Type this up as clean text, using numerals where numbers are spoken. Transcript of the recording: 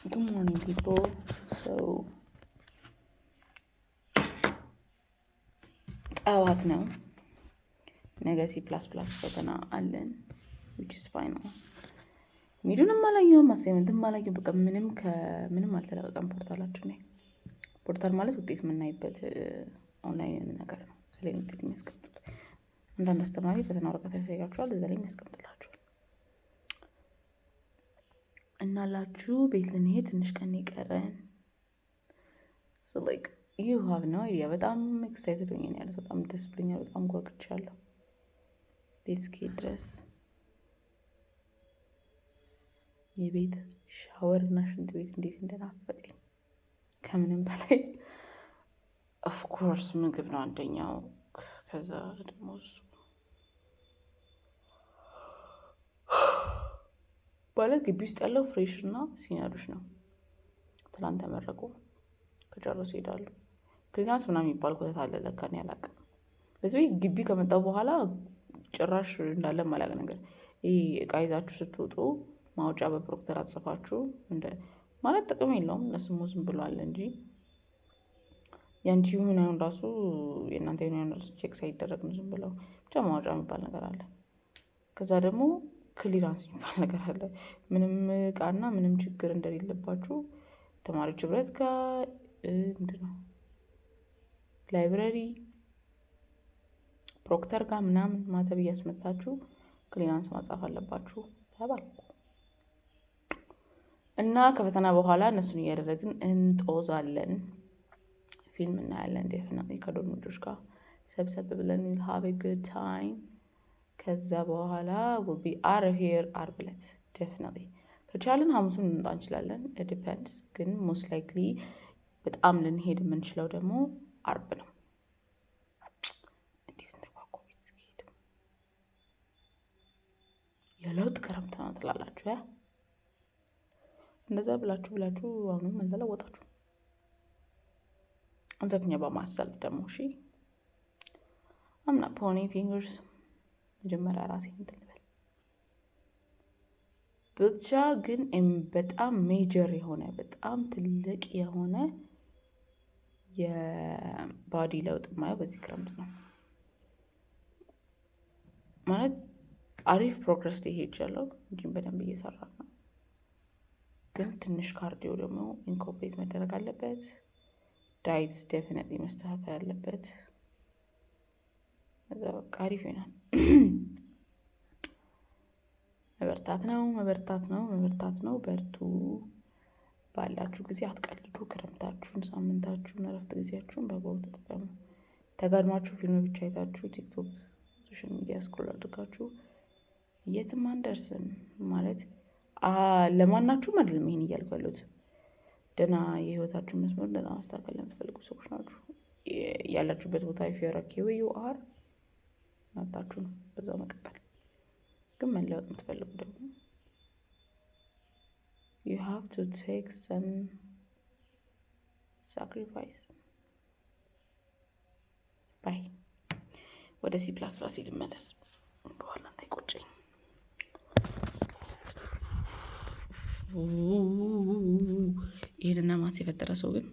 Good morning, people. So ጠዋት ነው። ነገ C++ ፈተና አለን፣ which is final። Mid ኡንም አላየሁም፣ assignment ም አላየሁም። በቃ ምንም ከምንም አልተለቀቀም portal ኣችን ላይ። Portal ማለት ውጤት የምናይበት ኦንላይን ነገር ነው። ስለ ውጤት የሚያስቀምጡት አንዳንድ አስተማሪ ፈተና ወረቀት ያሳያቸዋል፣ እዛ ላይ የሚያስቀምጥላቸዋል። እናላችሁ ቤት ልንሄድ ትንሽ ቀን ይቀረን። Like, you have no idea፣ በጣም excited ሆኜ ነው ያለሁት። በጣም ደስ ብሎኛል። በጣም ጓጉቻለሁ ቤት እስክሄድ ድረስ። የቤት ሻወር እና ሽንት ቤት እንዴት እንደናፈቀኝ፣ ከምንም በላይ of course ምግብ ነው አንደኛው። ከዛ ደግሞ እሱ ማለት ግቢ ውስጥ ያለው fresh እና senior ኦች ነው። ትላንት ተመረቁ፣ ከጨረሱ ይሄዳሉ። Clearance ምናምን የሚባል ኮተት አለ ለካ፣ እኔ አላውቅም። በዚህ ግቢ ከመጣሁ በኋላ ጭራሽ እንዳለ ማላውቅ ነገር፣ ይህ እቃ ይዛችሁ ስትወጡ ማውጫ በ proctor አጽፋችሁ እንደ ማለት ጥቅም የለውም፣ ለስሙ ዝም ብሏል እንጂ ያንቺ ይሁን አይሁን ራሱ፣ የእናንተ ይሁን አይሁን ራሱ check ሳይደረግ ነው ዝም ብለው ብቻ ማውጫ የሚባል ነገር አለ። ከዛ ደግሞ clearance የሚባል ነገር አለ። ምንም እቃና ምንም ችግር እንደሌለባችሁ ተማሪዎች ህብረት ጋር፣ ምንድን ነው፣ library proctor ጋር ምናምን ማተብ እያስመታችሁ clearance ማጻፍ አለባችሁ ተባልኩ። እና ከፈተና በኋላ እነሱን እያደረግን እንጦዛለን፣ ፊልም እናያለን። Definitely ከ dorm ልጆች ጋር ሰብሰብ ብለን we'll have a good time። ከዛ በኋላ we'll be out of here ዓርብ ዕለት definitely። ከቻልን ሐሙስን ልንወጣ እንችላለን። Depends፣ ግን most likely በጣም ልንሄድ የምንችለው ደግሞ አርብ ነው። እንዴት እንደጓጓሁ ቤት እስኪሄድ። የለውጥ ክረምት ነው ትላላችሁ። ያ እንደዛ ብላችሁ ብላችሁ አሁንም አልተለወጣችሁ። I'm talking about myself ደግሞ፣ እሺ፣ I'm not pointing fingers። መጀመሪያ ራሴ እንትን ልበል ብቻ። ግን በጣም major የሆነ፣ በጣም ትልቅ የሆነ የ body ለውጥ የማየው በዚህ ክረምት ነው። ማለት አሪፍ progress ላይ ሄጃለሁ። ጂም በደንብ እየሰራ ነው። ግን ትንሽ cardio ደግሞ incorporate መደረግ አለበት። Diet definitely መስተካከል አለበት። እዛ በቃ አሪፍ ይሆናል። መበርታት ነው፣ መበርታት ነው፣ መበርታት ነው። በርቱ። ባላችሁ ጊዜ አትቀልዱ። ክረምታችሁን፣ ሳምንታችሁን፣ እረፍት ጊዜያችሁን በአግባቡ ተጠቀሙ። ተጋድማችሁ ፊልም ብቻ አይታችሁ፣ ቲክቶክ፣ social media scroll አድርጋችሁ የትም አንደርስም። ማለት ለማናችሁም አይደለም ይሄን እያልኩ ያለሁት፣ ደህና የህይወታችሁን መስመር ደህና ማስተካከል ለምትፈልጉ ሰዎች ናችሁ። ያላችሁበት ቦታ if you're okay where you are መብታችሁ ነው በዛው መቀጠል። ግን መለወጥ የምትፈልጉ ደግሞ you have to take some sacrifice. Bye። ወደ C++ ልመለስ በኋላ እንዳይቆጨኝ። ይህንና math የፈጠረ ሰው ግን